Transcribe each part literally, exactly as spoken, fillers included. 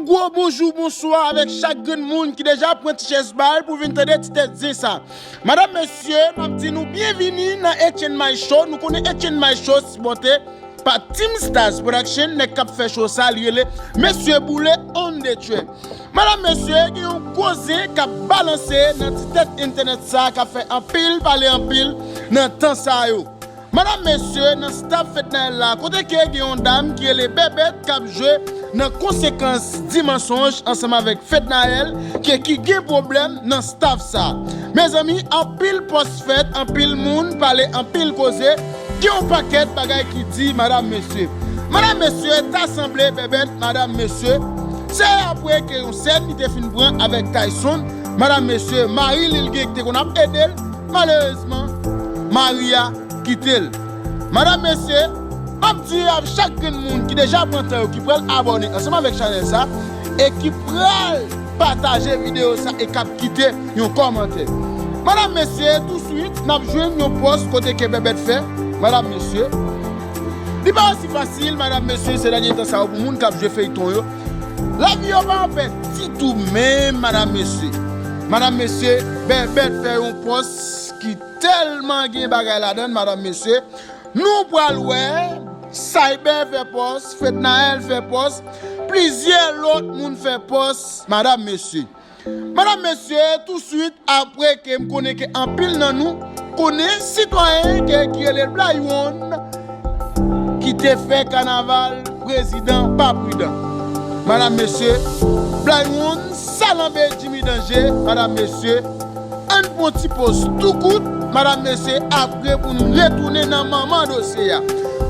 Gwo bonjou, bonswa avèk chak grenn moun ki deja pran ti chèz ba l pou vin tande ti tèt zen sa. Madanm, mesye, m ap di nou byenvini nan Etienne May Show. Nou konnen Etienne May Show sipòte pa Team Stars Production, nèg k ap fè show sa, li rele Mesye Boule on the track. Madanm, mesye, gen yon gwo zen k ap balanse nan ti tèt entènèt sa k ap fè anpil pale anpil nan tan sa yo. Madanm, mesye, nan staff Fednaelle la, kote ke gen yon dam ki rele Bèbèt k ap jwe nan konsekans di mansonj ansanm avèk Fednaelle, ke ki gen pwoblèm nan staff sa. Mezanmi, anpil pòs fèt, anpil moun pale, anpil koze, gen yon pakèt bagay ki di, madanm, mesye. Madanm, mesye, ta sanble Bèbèt, madanm, mesye, se apre ke yon sèn li te fin pran avèk Tyson, madanm, mesye, mari li l gen ki te konn ap ede l, malerezman, mari a kite l. Madanm, mesye, m ap di ak chak grenn moun ki deja pran tan yo, ki pral abòne ansanm avèk chanèl sa, e ki pral pataje videyo sa e k ap kite yon kòmantè. Madanm, mesye, touswit, n ap jwenn yon pòs kote ke Bèbèt fè, madanm, mesye. Li pa osi fasil, madanm, mesye, se dènye tan sa yo pou moun k ap jwe feyton yo. Lavi yo pa anpè ditou menm, madanm, mesye. Madanm, mesye, Bèbèt fè yon pòs ki tèlman gen bagay ladan l, madanm, mesye. Nou pral wè, Cyber fè pòs, Fednaelle fè pòs, plizyè lòt moun fè pòs, madanm, mesye. Madanm, mesye, touswit apre ke m konnen ke anpil nan nou konnen sitwayen ke, ki rele Blaywon, ki te fè kanaval prezidan pa pridan. Madanm, mesye, Blaywon salanbe Jimmy Danje, madanm, mesye, ann pran ti poz tou kout, madanm, mesye, apre pou n retounen nan manman dosye a.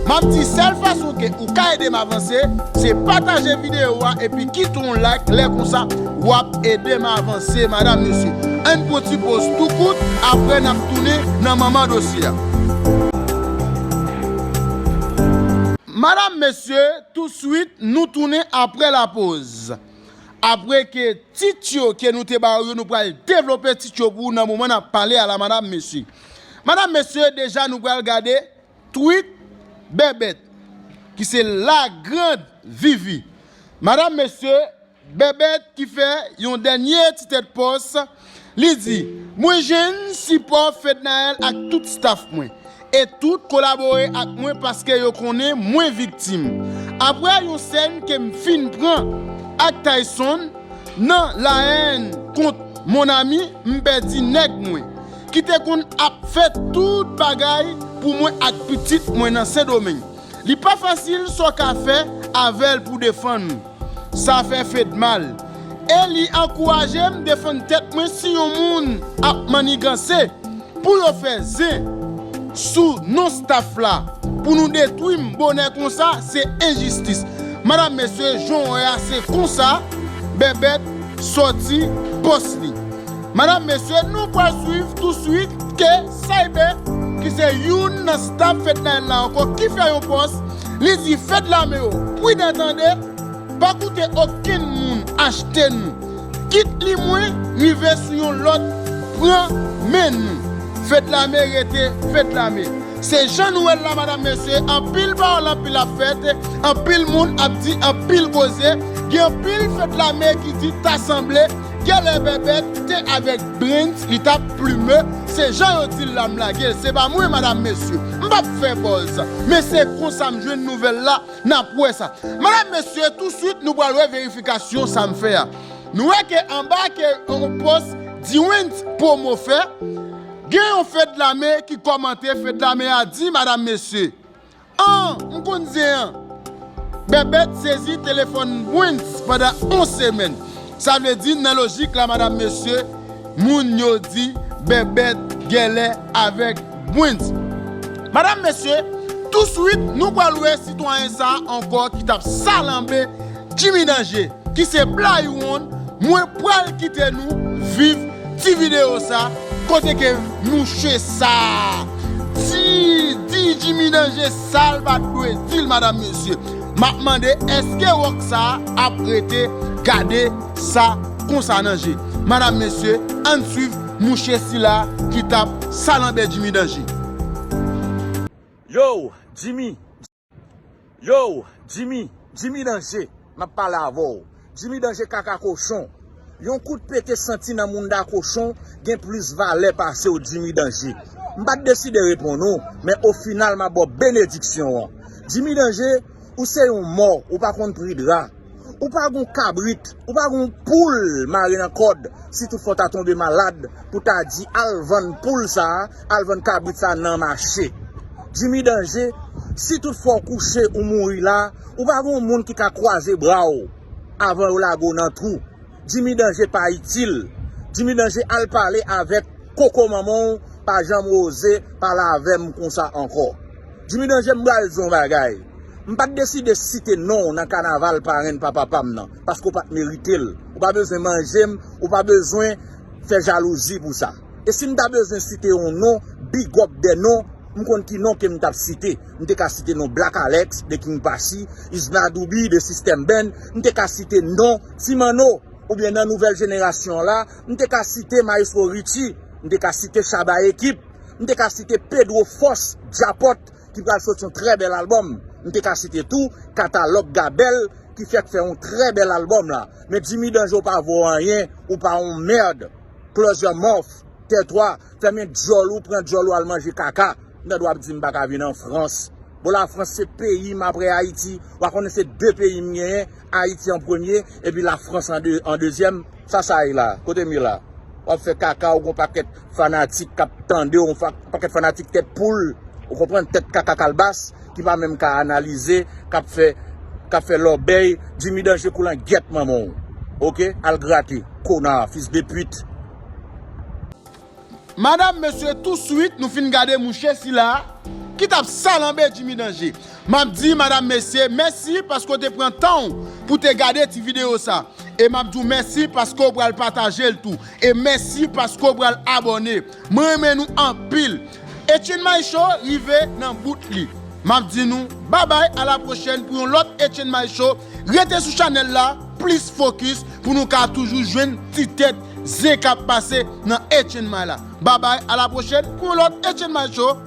M ap di sèl fason ke ou ka ede m avanse, se pataje videyo a epi kite yon like, lè konsa, w ap ede m avanse, madanm, mesye. Ann pran ti poz tou kout, apre n ap tounen nan manman dosye a. Madanm, mesye, touswit, nou tounen apre lapoz. Apre ke tit yo ke nou te ba ou yo, nou pral devlope tit yo pou ou nan moman n ap pale a la, madanm, mesye. Madanm, mesye, deja nou pral gade tweet Bèbèt, ki se La Grande Vivi. Madanm, mesye, Bèbèt ki fè yon dènye ti tèt pòs, li di, mwen jwenn sipò Fednaelle ak tout staff mwen, e tout kolabore ak mwen paske yo konnen mwen viktim. Apre yon sèn ke m fin pran ak Tyson nan La Haine kont Mon Ami, m pèdi nèg mwen, ki te konn ap fè tout bagay pou mwen ak pitit mwen nan Sendomeng. Li pa fasil sa w ka fè avè l pou defann ou. Sa fè Fed mal. E li ankouraje m defann tèt mwen si yon moun ap manniganse pou yo fè zen sou non staff la, pou nou detwi m bonè konsa, se enjistis. Madanm, mesye, jan w wè a, se konsa Bèbèt sòti pòs li. Madanm, mesye, nou pral swiv touswit ke Cyber, ki se youn nan staff Fednaelle la ankò, ki fè yon pòs, li di Fedlame yo, pridan tande, pa koute okenn moun achte nou. Kit li mwen rive sou yon lòt, pran men nou. Fedlame rete Fedlame. Se jan nou wè l la, madanm, mesye, anpil pawòl, anpil ap fèt, anpil moun ap di anpil koze, gen anpil Fedlame ki di ta sanble, genlè Bèbèt te avèk Brens, li t ap plime, se jan yo di l la m lage l, se pa mwen, madanm, mesye. M p ap fè buzz, men se konsa m jwenn nouvèl la, n ap wè sa. Madanm, mesye, touswit nou pral wè verifikasyon sa m fè a. Nou wè ke anba ke yon pòs Diwens Promo fè, gen yon Fedlame ki kòmante, Fedlame a di, madanm, mesye, an, m konn zen an. Bèbèt sezi telefòn Brens pandan yon semèn. Sa vle di, nan lojik la, madanm, mesye, moun yo di Bèbèt genlè avèk Brens. Madanm, mesye, touswit, nou pral wè sitwayen sa a ankò ki t ap salanbe Jimmy Danje, ki se Blaywon, mwen pral kite nou viv ti videyo sa, kote ke mouche sa di, di Jimmy Danje sa l pa t dwe di l, madanm, mesye. M ap mande, èske wòk sa a ap rete gade sa konsa nan je? Madanm, mesye, ann swiv mouche sila ki t ap salanbe Jimmy Danje. Yo, Jimmy. Yo, Jimmy, Jimmy Danje, m ap pale avè w. Jimmy Danje kaka kochon. Yon kout pete santi nan mounda kochon gen plis valè pase w Jimmy Danje. M pa t deside reponn ou, men ofinal m ap ba w benediksyon an. Jimmy Danje, ou se yon mò, ou pa konn pri dra. Ou pa gon kabrit, ou pa gon poul mare nan kòd, si toutfwa w ta tonbe malad, pou ta di al vann poul sa a, al vann kabrit sa a nan mache. Jimmy Danje, si toutfwa w kouche ou mouri la, ou pa gon moun ki ka kwaze bra w avan yo lage w nan twou. Jimmy Danje pa itil. Jimmy Danje al pale avèk koko manman w, pa janm oze pale avè m konsa ankò. Jimmy Danje, m pral di w yon bagay. M pa t deside site non w nan kanaval parenn pa papa m nan, paske w pa t merite l. Ou pa bezwen manje m, ou pa bezwen fè jalouzi pou sa. E si m ta bezwen site yon non, big up de non, m konn ki non ke m t ap site. M te ka site non Black Alex, de King Pachi, Isna Doubi, de System Band, m te ka site non Ti Manno, oubyen nan nouvèl jenerasyon an la, m te ka site Maestro Richie, m te ka site Shabba Ekip, m te ka site Pedro Force, Djapòt, ki pral soti yon trè bèl albòm. M te ka site tou Katalòg Gabèl, ki fèk fè yon trè bèl albòm la. Men Jimmy Danje, ou pa vo anyen, ou pa yon mèd. Close your mouth, tètwa, fèmen djòl ou, pran djòl ou al manje kaka. M tande w ap di m pa ka vin an Frans. Bon, Lafrans se peyi m apre Ayiti. W a konnen se de peyi m genyen, Ayiti an premye, epi Lafrans an de, an dezyèm. Sa sa ye la? Kote m ye la? W ap fè kaka, ou gon pakèt fanatik k ap tande w, yon fa-, pakèt fanatik tèt poul, ou konprann, tèt kaka kalbas, ki pa menm ka analize, k ap fè, k ap fè lòbèy, Jimmy Danje kou langyèt manman w. Oke? Al grate, kona, fils de pute. Madanm, mesye, touswit nou fin gade mouche sila a ki t ap salanbe Jimmy Danje. M ap di, madanm, mesye, mèsi paske w te pran tan w pou te gade ti videyo sa. E m ap di w mèsi paske w pral pataje l tou. E mèsi paske w pral abòne. Mwen renmen nou anpil. Etienne Michaud rive nan bout li. M ap di nou babay, a la pwochèn pou yon lòt Etienne Michaud. Rete sou chanèl la, plis fokis pou nou ka toujou jwenn ti tèt zen k ap pase nan Etienne Michaud la. Babay, a la pwochèn pou yon lòt Etienne Michaud.